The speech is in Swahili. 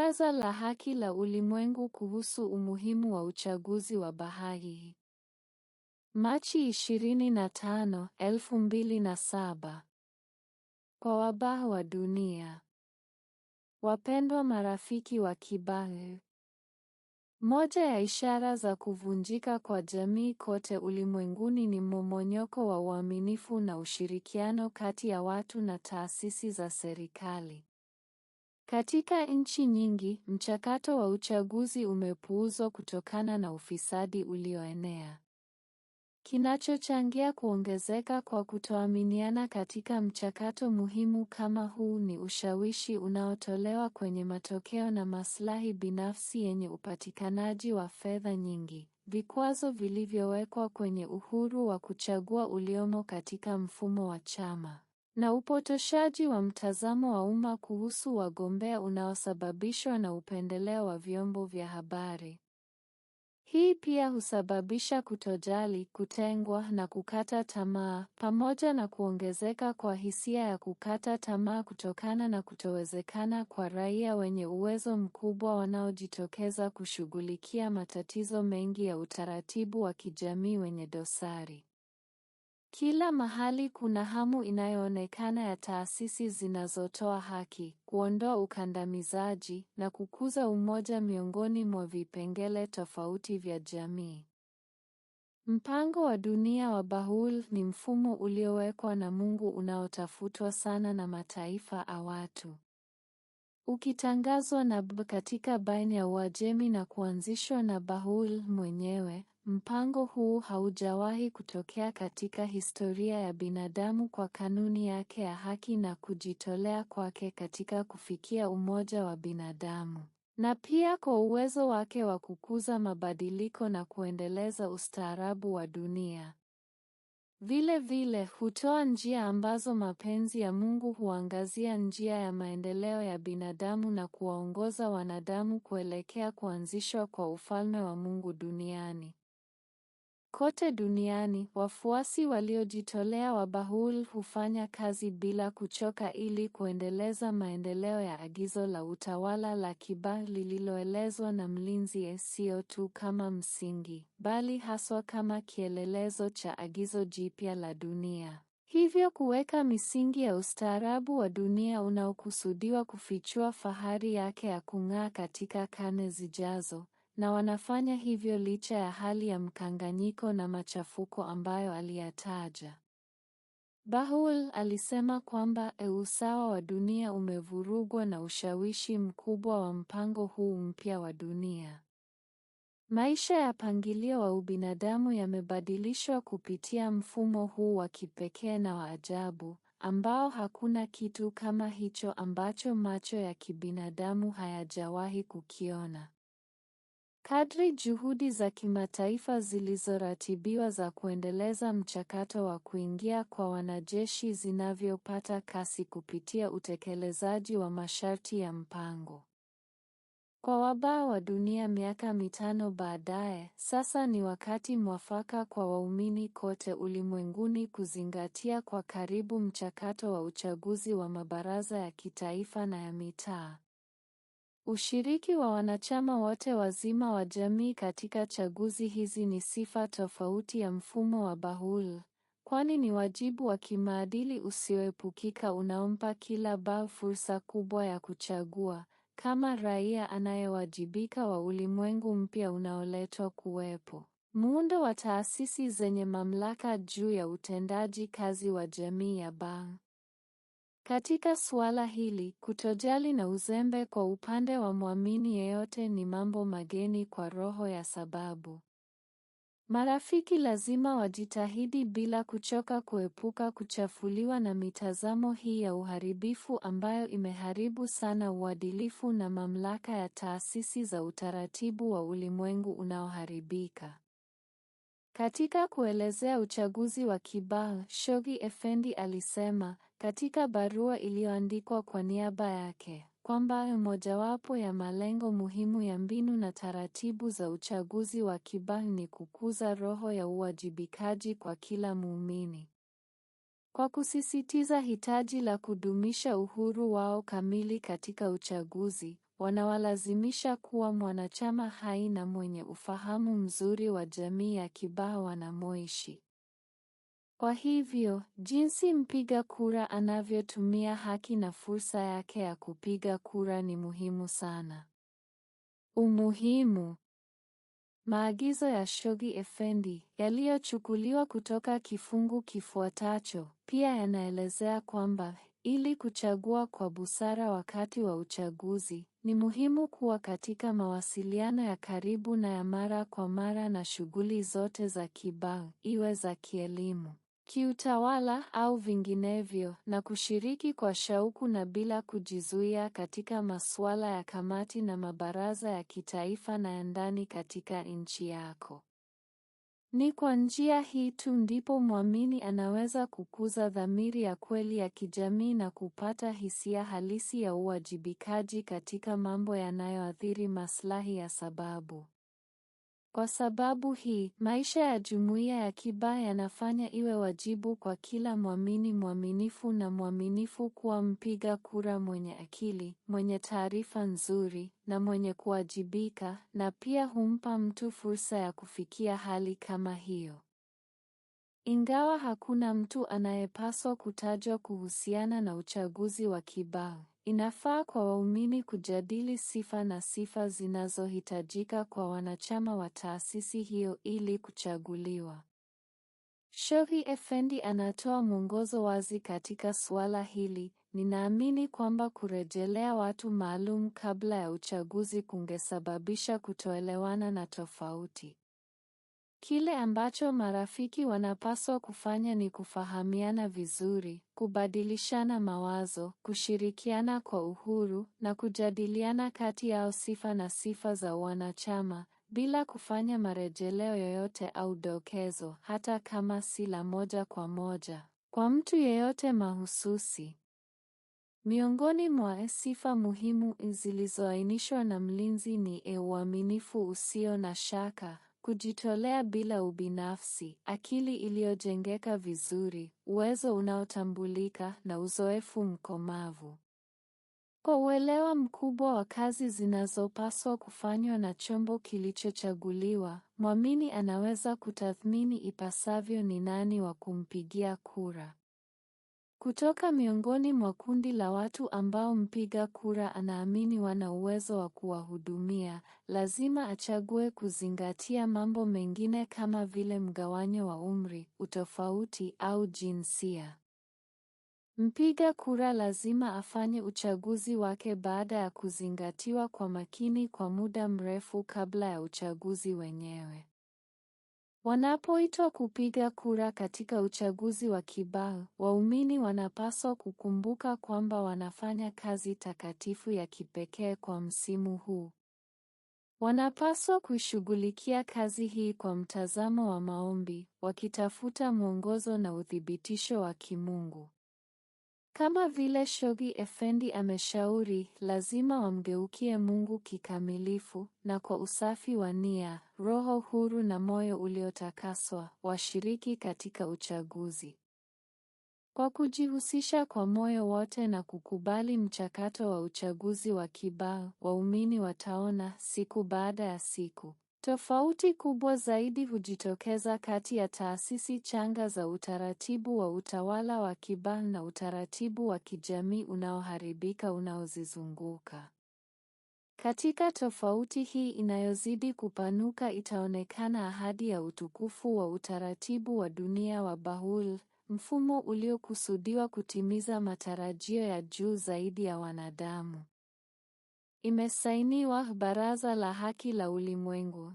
Baraza la Haki la Ulimwengu kuhusu umuhimu wa uchaguzi wa Bahai. Machi 25, 2007. Kwa Wabaha wa dunia. Wapendwa marafiki wa Kibaha. Moja ya ishara za kuvunjika kwa jamii kote ulimwenguni ni mmomonyoko wa uaminifu na ushirikiano kati ya watu na taasisi za serikali. Katika nchi nyingi, mchakato wa uchaguzi umepuuzwa kutokana na ufisadi ulioenea. Kinachochangia kuongezeka kwa kutoaminiana katika mchakato muhimu kama huu ni ushawishi unaotolewa kwenye matokeo na maslahi binafsi yenye upatikanaji wa fedha nyingi, vikwazo vilivyowekwa kwenye uhuru wa kuchagua uliomo katika mfumo wa chama, na upotoshaji wa mtazamo wa umma kuhusu wagombea unaosababishwa na upendeleo wa vyombo vya habari. Hii pia husababisha kutojali, kutengwa na kukata tamaa, pamoja na kuongezeka kwa hisia ya kukata tamaa kutokana na kutowezekana kwa raia wenye uwezo mkubwa wanaojitokeza kushughulikia matatizo mengi ya utaratibu wa kijamii wenye dosari. Kila mahali kuna hamu inayoonekana ya taasisi zinazotoa haki, kuondoa ukandamizaji na kukuza umoja miongoni mwa vipengele tofauti vya jamii. Mpango wa dunia wa Bahul ni mfumo uliowekwa na Mungu unaotafutwa sana na mataifa a watu. Ukitangazwa na B katika baina ya Uajemi na kuanzishwa na Bahul mwenyewe, mpango huu haujawahi kutokea katika historia ya binadamu kwa kanuni yake ya haki na kujitolea kwake katika kufikia umoja wa binadamu, na pia kwa uwezo wake wa kukuza mabadiliko na kuendeleza ustaarabu wa dunia. Vile vile hutoa njia ambazo mapenzi ya Mungu huangazia njia ya maendeleo ya binadamu na kuwaongoza wanadamu kuelekea kuanzishwa kwa ufalme wa Mungu duniani. Kote duniani, wafuasi waliojitolea wa Bahul hufanya kazi bila kuchoka ili kuendeleza maendeleo ya agizo la utawala la Kiba lililoelezwa na mlinzi sio tu kama msingi, bali haswa kama kielelezo cha agizo jipya la dunia. Hivyo kuweka misingi ya ustaarabu wa dunia unaokusudiwa kufichua fahari yake ya kung'aa katika karne zijazo. Na wanafanya hivyo licha ya hali ya mkanganyiko na machafuko ambayo aliyataja. Bahul alisema kwamba usawa wa dunia umevurugwa na ushawishi mkubwa wa mpango huu mpya wa dunia. Maisha ya pangilio wa ubinadamu yamebadilishwa kupitia mfumo huu wa kipekee na wa ajabu, ambao hakuna kitu kama hicho ambacho macho ya kibinadamu hayajawahi kukiona. Kadri juhudi za kimataifa zilizoratibiwa za kuendeleza mchakato wa kuingia kwa wanajeshi zinavyopata kasi kupitia utekelezaji wa masharti ya mpango kwa Wabaha wa dunia miaka 5 baadaye, sasa ni wakati mwafaka kwa waumini kote ulimwenguni kuzingatia kwa karibu mchakato wa uchaguzi wa mabaraza ya kitaifa na ya mitaa. Ushiriki wa wanachama wote wazima wa jamii katika chaguzi hizi ni sifa tofauti ya mfumo wa Bahul, kwani ni wajibu wa kimaadili usioepukika unaompa kila Bah fursa kubwa ya kuchagua, kama raia anayewajibika wa ulimwengu mpya unaoletwa kuwepo. Muundo wa taasisi zenye mamlaka juu ya utendaji kazi wa jamii ya Bah. Katika suala hili, kutojali na uzembe kwa upande wa mwamini yeyote ni mambo mageni kwa roho ya sababu. Marafiki lazima wajitahidi bila kuchoka kuepuka kuchafuliwa na mitazamo hii ya uharibifu ambayo imeharibu sana uadilifu na mamlaka ya taasisi za utaratibu wa ulimwengu unaoharibika. Katika kuelezea uchaguzi wa Kibaha, Shoghi Effendi alisema, katika barua iliyoandikwa kwa niaba yake, kwamba mojawapo ya malengo muhimu ya mbinu na taratibu za uchaguzi wa Kibaha ni kukuza roho ya uwajibikaji kwa kila muumini. Kwa kusisitiza hitaji la kudumisha uhuru wao kamili katika uchaguzi, wanawalazimisha kuwa mwanachama hai na mwenye ufahamu mzuri wa jamii ya Kibaha wanamoishi. Kwa hivyo, jinsi mpiga kura anavyotumia haki na fursa yake ya kupiga kura ni muhimu sana. Umuhimu. Maagizo ya Shoghi Effendi, yaliyochukuliwa kutoka kifungu kifuatacho, pia yanaelezea kwamba ili kuchagua kwa busara wakati wa uchaguzi, ni muhimu kuwa katika mawasiliano ya karibu na ya mara kwa mara na shughuli zote za Kibaha, iwe za kielimu, kiutawala au vinginevyo, na kushiriki kwa shauku na bila kujizuia katika masuala ya kamati na mabaraza ya kitaifa na ya ndani katika nchi yako. Ni kwa njia hii tu ndipo mwamini anaweza kukuza dhamiri ya kweli ya kijamii na kupata hisia halisi ya uwajibikaji katika mambo yanayoathiri maslahi ya sababu. Kwa sababu hii, maisha ya jumuiya ya Kibaha yanafanya iwe wajibu kwa kila mwamini mwaminifu na mwaminifu kuwa mpiga kura mwenye akili, mwenye taarifa nzuri, na mwenye kuwajibika, na pia humpa mtu fursa ya kufikia hali kama hiyo. Ingawa hakuna mtu anayepaswa kutajwa kuhusiana na uchaguzi wa Kibaha, inafaa kwa waumini kujadili sifa na sifa zinazohitajika kwa wanachama wa taasisi hiyo ili kuchaguliwa. Shoghi Effendi anatoa mwongozo wazi katika suala hili. Ninaamini kwamba kurejelea watu maalum kabla ya uchaguzi kungesababisha kutoelewana na tofauti. Kile ambacho marafiki wanapaswa kufanya ni kufahamiana vizuri, kubadilishana mawazo, kushirikiana kwa uhuru, na kujadiliana kati yao sifa na sifa za wanachama, bila kufanya marejeleo yoyote au dokezo, hata kama si la moja kwa moja, kwa mtu yeyote mahususi. Miongoni mwa sifa muhimu zilizoainishwa na mlinzi ni uaminifu usio na shaka, kujitolea bila ubinafsi, akili iliyojengeka vizuri, uwezo unaotambulika na uzoefu mkomavu. Kwa uelewa mkubwa wa kazi zinazopaswa kufanywa na chombo kilichochaguliwa, mwamini anaweza kutathmini ipasavyo ni nani wa kumpigia kura. Kutoka miongoni mwa kundi la watu ambao mpiga kura anaamini wana uwezo wa kuwahudumia, lazima achague kuzingatia mambo mengine kama vile mgawanyo wa umri, utofauti au jinsia. Mpiga kura lazima afanye uchaguzi wake baada ya kuzingatiwa kwa makini kwa muda mrefu kabla ya uchaguzi wenyewe. Wanapoitwa kupiga kura katika uchaguzi wa Kibaha, waumini wanapaswa kukumbuka kwamba wanafanya kazi takatifu ya kipekee kwa msimu huu. Wanapaswa kuishughulikia kazi hii kwa mtazamo wa maombi, wakitafuta mwongozo na uthibitisho wa kimungu. Kama vile Shoghi Effendi ameshauri, lazima wamgeukie Mungu kikamilifu na kwa usafi wa nia, roho huru na moyo uliotakaswa, washiriki katika uchaguzi. Kwa kujihusisha kwa moyo wote na kukubali mchakato wa uchaguzi wa Kibaha, waumini wataona siku baada ya siku tofauti kubwa zaidi hujitokeza kati ya taasisi changa za utaratibu wa utawala wa Kibaha na utaratibu wa kijamii unaoharibika unaozizunguka. Katika tofauti hii inayozidi kupanuka itaonekana ahadi ya utukufu wa utaratibu wa dunia wa Bahul, mfumo uliokusudiwa kutimiza matarajio ya juu zaidi ya wanadamu. Imesainiwa Baraza la Haki la Ulimwengu.